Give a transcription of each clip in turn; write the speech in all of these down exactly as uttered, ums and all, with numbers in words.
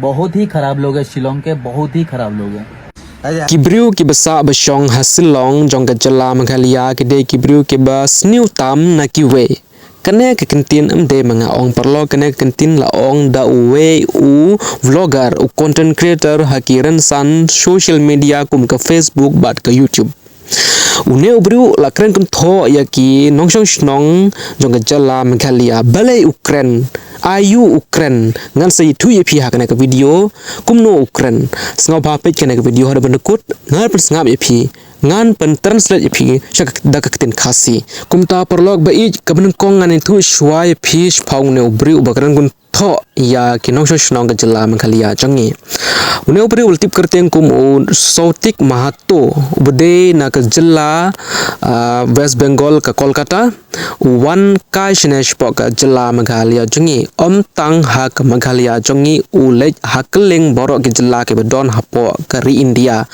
बहुत ही खराब लोग है, शिलोंग के बहुत ही खराब लोग हैं। Ki briew kiba sah ba shong ha Shillong jong ka jylla Meghalaya ki dei ki briew kiba sniew tam na kiwei. Kane ka kyntien ym dei ma nga ong paralok, kane ka kyntien la ong da uwei u vlogger, u content creator ha ki rynsan social media kum ka Facebook bad ka YouTube. Une u briew la kren kynthoh ïa ki nongshong shnong jong ka jylla Meghalaya. Balei u kren? Aïu u kren? Ngan sa ïathuh ïa phi ha kane ka video kumno u kren. Sngewbha peit kane ka video haduh ban da kut, ngan pynsngap ïa phi. Ngan pyntranslate ïa phi sha ka, da ka ktien Khasi. Kumta paralok ba ïeit, kaba nyngkong ngan ïathuh shuwa ïa phi shaphang une u briew uba kren kynthoh ïa ki nongshong shnong ka jylla Meghalaya jong ngi. Une u briew u la tip kyrteng kum u Sautik Mahato, uba dei na ka jylla, ah, West Bengal ka Kolkata. U wan kai shane shapoh ka jylla Meghalaya jong ngi. Ym tang ha ka Meghalaya jong ngi, u leit ha kylleng baroh ki jylla kiba don hapoh ka ri India.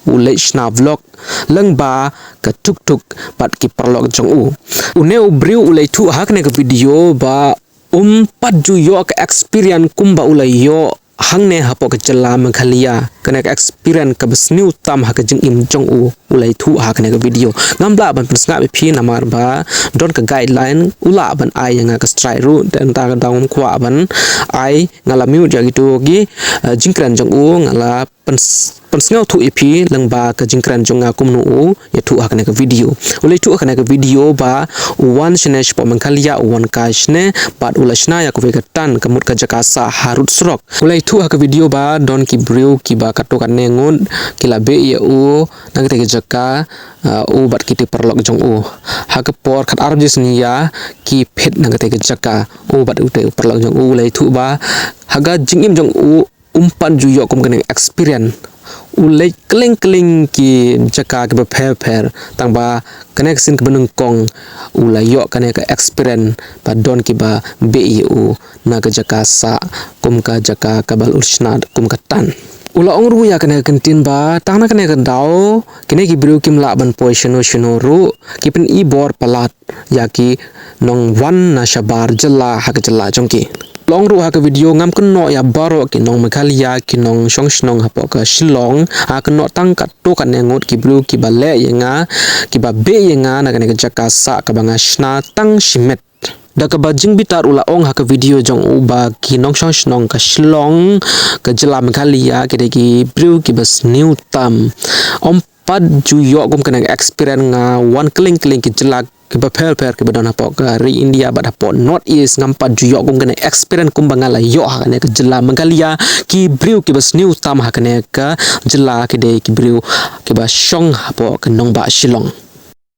U leit shna vlog lyngba ka tuk tuk bad ki paralok jong u. Une u briew u la ïathuh ha kane ka video ba um pat ju ïoh ka experience kumba u la ïoh hangne hapoh ka jylla Meghalaya. Kane ka experience kaba sniew tam ha ka jingim jong u, u la ïathuh ha kane ka video. Ngam lah ban pynsngap ïa phi namar ba don ka guideline, u lah ban ai ïa nga ka strike ruh, te nangta ka daw ngam kwah ban ai, nga la mute ïa kito ki, eh, jingkren jong u, nga la pyns-, pynsngewthuh ïa phi lyngba ka jingkren jong nga kumno u ïathuh ha kane ka video. U la ïathuh ha kane ka video ba u wan shane shapoh Meghalaya, u wan kai shane bad u la shna ïa kawei ka tan, ka mut ka jaka sah harud surok. U la ïathuh ha ka video ba don ki briew kiba katto katne ngut ki la beh ïa u na kata ka jaka, ah, u bad kitei ki paralok jong u. Ha ka por khatar baje synñia ki peit na kata ka jaka, u bad utei u paralok jong u. U la ïathuh ba ha ka jingim jong u um pat ju ïoh kum kane ka experience. U leit kylleng kylleng ki jaka kiba pher pher, tang ba kane ka sien kaba nyngkong u la ïoh kane ka experience ba don kiba beh ïa u na ka jaka sah kum ka jaka kaba u la shna kum ka tan. U la ong ruh ïa kane ka kyntien ba tang na kane ka daw kine ki briew kim lah ban poi shano shano ruh, ki pyni bor palat ïa ki nongwan na shabar jylla ha ka jylla jong ki. U la ong ruh ha ka video, ngam kynnoh ïa baroh ki nong Meghalaya, ki nongshong shnong hapoh ka Shillong, nga kynnoh tang katto katne ngut ki briew kiba leh ïa nga, kiba beh ïa nga na kane ka jaka sah kaba nga shna tang shimet. Da kaba jingbitar u la ong ha ka video jong u ba ki nongshong shnong ka Shillong, ka jylla Meghalaya, ki dei ki briew kiba sniew tam. Ym pat ju ïoh kum kane ka experience, nga wan kylleng kylleng ki jylla kiba pher pher kiba don hapoh ka ri India bad hapoh North East, ngam pat ju ïoh kum kane ka experience kumba nga la ïoh ha kane ka jylla Meghalaya. Ki briew kiba sniew tam ha kane ka jylla ki dei ki briew kiba shong hapoh ka nongbah Shillong.